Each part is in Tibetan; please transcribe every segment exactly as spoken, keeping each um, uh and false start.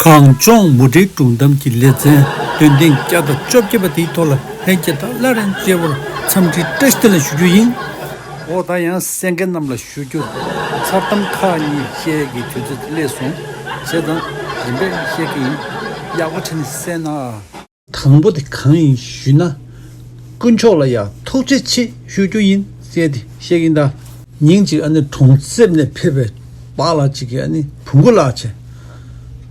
གངས་ལྗོངས་མུ་འབྲེལ་སྒྲུང་གཏམ་གྱི་ལེ་ཚན་འདོན་ཐེངས་བརྒྱ་དང་བཅོ་བརྒྱད་པ་དེའི་ཐོག་ལ་ལྷན་རྒྱས་དང་སླར་ཡང་མཇལ་བར་འཚམས་འདྲི་བཀྲ་ཤིས་བདེ་ལེགས་ཞུ་རྒྱུ་ཡིན། འོ་ད་ཡང་གསན་མཁན་རྣམས་ལ་ཞུ་རྒྱུར། མཚར་གཏམ་ཁག་གཉིས་བཤད་ཀྱི་དུས་ཚོད་སླེབས་སོང་། བྱས་ཙང་རིམ་པས་བཤད་ཀྱི་ཡིན། ཡག་པོ་བྱས་ནས་གསན་ཨ། དང་པོ་དེ་གང་ཡིན་ཞུས་ན། དཀོན་མཆོག་ལ་ཡང་ཐུགས་རྗེ་ཆེ་ཞུ་རྒྱུ་ཡིན་ཟེར་ཏེ་བཤད་ཀྱིན་གདའ། ཉིན་གཅིག་ཨ་ནི་གྲོང་གསེབ་ནས་ཕེབས་པའི་པཱ་ལགས་གཅིག་གིས་ཨ་ནི་བོང་གུ་བརླགས་བྱས།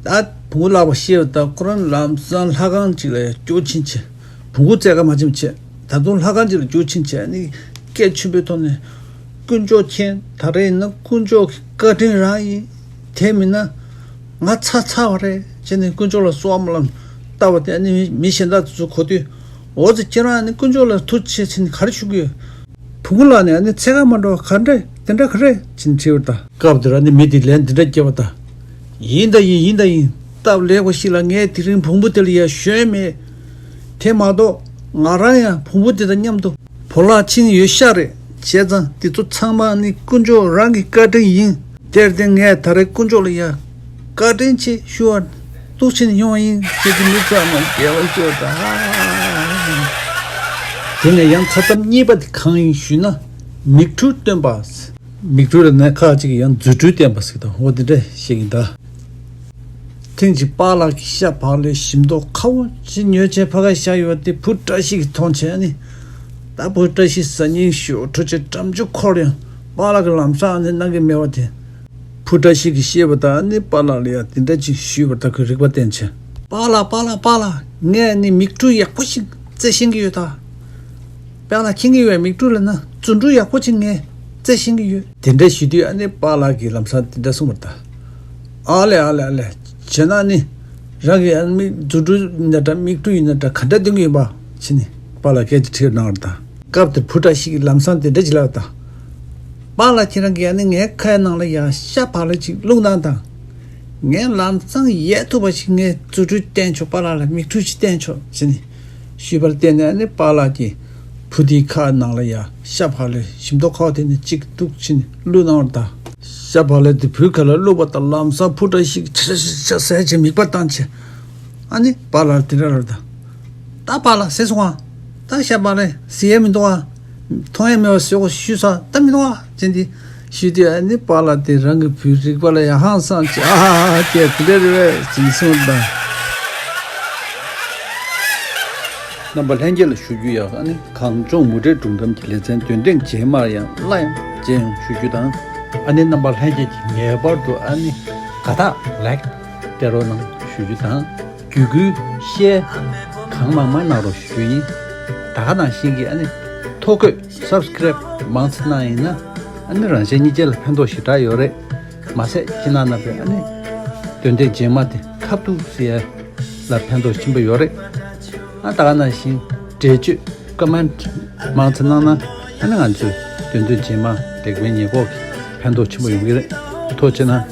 ད་བོང་གུ་བརླགས་པ་ཤེས་པ་དང་ཁོ་རང་ལམ་སང་ལྷ་ཁང་གཅིག་ལ་ཡང་རྒྱུགས་ཕྱིན་བྱས། བོང་གུ་བཙལ་ག་མ་ཕྱིན་བྱས། ད་དུང་ལྷ་ཁང་གཅིག་ལ་རྒྱུགས་ཕྱིན་བྱས་ཨ་ནི་སྐད་ཆེན་པོའི་ཐོག་ནས། དཀོན་མཆོག་མཁྱེན། ད་རེས་ཡིན་ན་དཀོན་མཆོག་གི་བཀའ་དྲིན་རང་ཡིན། དེ་མིན་ན་ང་ཚར་ཚར་བ་རེད་ཅེས་ནས་དཀོན་མཆོག་ལ་གསོལ་བ་སྨོན་ལམ་བཏབ་པ་དེ་ནི་མི་གཞན་དག་དེ་ཚོ་གོ་དུས། འོ་ཙི་ཁྱེད་རང་ནི་དཀོན་མཆོག་ལ་ཐུགས་རྗེ་ཆེ་ཟེར་ནས་ག་རེ་ཞུ་གི་ཡོད། བོང་གུ་བརླགས་ནས་ཨ་ནི་འཚོལ་ག་མ་འགྲོ་ག་འདྲ་དེ་འདྲ་ག་རེ་ཅེས་དྲིས་པ་དང་། སྐབས་དེར་ཨ་ནི་མི་དེས་ལན་འདི་འདྲ་བརྒྱབ་པ་དང་། ཡིན་ད་ཡིན་ཡིན་ད་ཡིན། སྟབས་ལེགས་པ་ཞིག་ལ་ངས་དེ་རིང་བོང་བུ་དེ་ལ་ཡར་ཞོན་མེད། དེ་མ་གཏོགས་ང་རང་ཡང་བོང་བུ་དེ་དང་མཉམ་དུ་བོར་བརླག་ཕྱིན་ཡོད་ཤག་རེད། བྱས་ཙང་འདི་ཚོ་ཚང་མ་ནི་དཀོན་མཆོག་རང་གི་བཀའ་དྲིན་ཡིན། དེར་བརྟེན་ངས་ད་རེས་དཀོན་མཆོག་ལ་ཡ་བཀའ་དྲིན་ཆེ་ཞུ་བར་འདུག་ཕྱིན་ཡོང་བ་ཡིན་ཟེར་གྱི་མི་ཚང་མ་དགེ་བ་ཤོར་ད། དེ་ནས་ཡང་མཚར་གཏམ་གཉིས་པ་དེ་གང་ཡིན་ཞུས་ན། མིག་འཕྲུལ་སྟོན་པ། མིག་འཕྲུལ་ལ་ནི་ཁག་ཅིག་ཡང་རྫུ་འཕྲུལ་བསྟན་པ་ཟེར་དང་འོ་དེ་འདྲ་ཞིག་ཡིན་ད། ཐེངས་གཅིག་པཱ་ལགས་ཀྱི་ཤ་བག་ལེབ་ཞིམ་མདོག་ཁ་པོ་ཅིག་ཉོས་བྱས་ཕ་གིར་བཞག་ཡོད་དེ་བུ་བཀྲ་ཤིས་ཀྱིས་མཐོང་བྱས་ནི། ད་བུ་བཀྲ་ཤིས་ཟ་སྙིང་ཞེ་པོ་འཁྲུགས་བྱས་འགྲམ་ཆུ་འཁོར་ཡང་པཱ་ལགས་ཀྱིས་ལམ་སང་ནི་གནང་གི་མེད་པ་དེ། བུ་བཀྲ་ཤིས་ཀྱིས་ཤེས་པ་དང་ནི་པཱ་ལགས་ལ་ཡང་དེ་འདྲ་ཅིག་ཞུས་པར་ད་ཁོས་རིག་པ་བསྟན་བྱས། པཱ་ལགས་པཱ་ལགས་པཱ་ལགས། ངས་ནི་མིག་འཕྲུལ་ཡག་པོ་ཞིག་རྩེ་ཤེས་ཀྱི་ཡོད་ད། པཱ་ལགས་མཁྱེན་གྱི་ཡོད། མིག་འཕྲུལ་ལ་ན་རྫུ་འཕྲུལ་ཡག་པོ་ཅིག་ངས་རྩེ་ཤེས་ཀྱི་ཡོད། དེ་འདྲ་ཞུ་དུས་ཨ་ནི་པཱ་ལགས་ཀྱིས་ལམ་སང་དེ་འདྲ་གསུངས་པར་ད། ཨ་ལེ་ཨ་ལེ་ཨ་ལེ། བྱས་ན་ནི། རང་གི་ཨ་ནི་མིག་རྫུ་འཕྲུལ་ཡིན་ན་འདྲ་མིག་འཕྲུལ་ཡིན་ན་འདྲ་ག་འདྲ་སྟོན་གྱི་ཡོད་པ། ཕྱིན་ནས་པཱ་ལགས་སྐད་ཆ་དྲིས་གནང་བར་དང་། སྐབས་དེར་བུ་བཀྲ་ཤིས་ཀྱིས་ལམ་སང་དེ་འདྲ་ཅིག་ལབ་པར་དང་། པཱ་ལགས་ཁྱེད་རང་གིས་ཨ་ནི་ངའི་ཁའི་ནང་ལ་ཡང་ཤ་བག་ལེབ་ཅིག་བླུགས་གནང་དང་། ངས་ལམ་སང་ཡལ་ཐུབ་པ་ཞིག་ངས་རྫུ་འཕྲུལ་བསྟན་ཆོག་པཱ་ལགས་ལ་མིག་འཕྲུལ་ཅིག་བསྟན་ཆོག་ཟེར་ནས་ཞུས་པར་བརྟེན་ནས་ཨ་ནི་པཱ་ལགས་ཀྱིས་བུ་དེའི་ཁ་ནང་ལ་ཡང་ཤ་བག་ལེབ་ཞིམ་མདོག་ཁ་པོ་དེ་ནས་གཅིག་བླུགས་ཕྱིན་བླུགས་གནང་བར་དང་། ཤ་བག་ལེབ་དེ་བུའི་ཁ་ལ་བླུགས་པ་དང་ལམ་སང་བུ་བཀྲ་ཤིས་ཀྱིས་ཆ་ཆ་ཆ་ཆ་ཟེར་བྱས་མིད་པ་བཏང་བྱས། ཨ་ནི་པཱ་ལགས་དེ་འདྲ་ལབ་དང་། ད་པཱ་ལགས་ཟས་སོང་ཨ། ད་ཤ་བག་ལེབ་ཟ་ཡས་མི་འདུག་ཨ། འཐུང་ཡས་མེད་པ་བཟོས་གོ་ཞུས་ས་ད་མི་འདུག་ཨ་ཅེས་འདི་ཞུས་དུས་ཨ་ནི་པཱ་ལགས་དེ་རང་གི་བུའི་རིག་པ་ལ་ཡང་ཧང་སངས་བྱས། ཨ་ཧ་ཧ་ཧ་ཀྱེ་དེ་འདྲ་རེད་པས་ཅེས་གསུངས་དང་། རྣམ་པ་ལྷན་རྒྱས་ལ་ཞུ་རྒྱུ་ཡང་ཨ་ནི་གངས་ལྗོངས་མུ་འབྲེལ་སྒྲུང་གཏམ་གྱི་ལེ་ཚན་འདོན་ཐེངས་རྗེས་མར་ཡང་སླར་ཡང་མཇལ་ཡོང་ཞུ་རྒྱུ་དང་། ཨ་ནི་རྣམ་པ་ལྷན་རྒྱས་ཀྱིས་ངེས་པར་དུ་ཨ་ནི་དགའ་རྟགས་ལའིཀ་སྟེར་རོགས་གནང་ཞུ་རྒྱུ་དང་། བརྒྱུད་སྐུལ་ཤེར་གང་མང་མང་གནང་རོགས་ཞུ་རྒྱུ་ཡིན། ད་ག་ནང་བཞིན་གྱི་ཨ་ནི་ཐོ་འགོད་སབ་སི་ཀེ་རེབ་མང་ཙམ་གནང་ཡིན་ན་ཨ་ནི་རང་གཞན་གཉིས་ཆ་ལ་ཕན་ཐོགས་ཞེ་དྲག་ཡོད་རེད། མ་ཟད་ཁྱེད་རྣམ་པས་ཨ་ནི་འདོན་ཐེངས་རྗེས་མ་དེ་ཁ་ཐུག་ཟེར་ཡ་ལ་ཕན་ཐོགས་ཆེན་པོ་ཡོད་རེད། ཨ་ད་ག་ནང་བཞིན་འགྲེལ་བརྗོད་ཀོ་མེན་ཊི་མང་ཙམ་གནང་ན་ཨ་ནི་ང་ཚོས་འདོན་ཐེངས་རྗེས་མ་དེ་གའི་ཉེས་འགོག་གི་ཕན་ཐོགས་ཆེན་པོ་ཡོང་གི་རེད། ཐུགས་རྗེ་གནང་།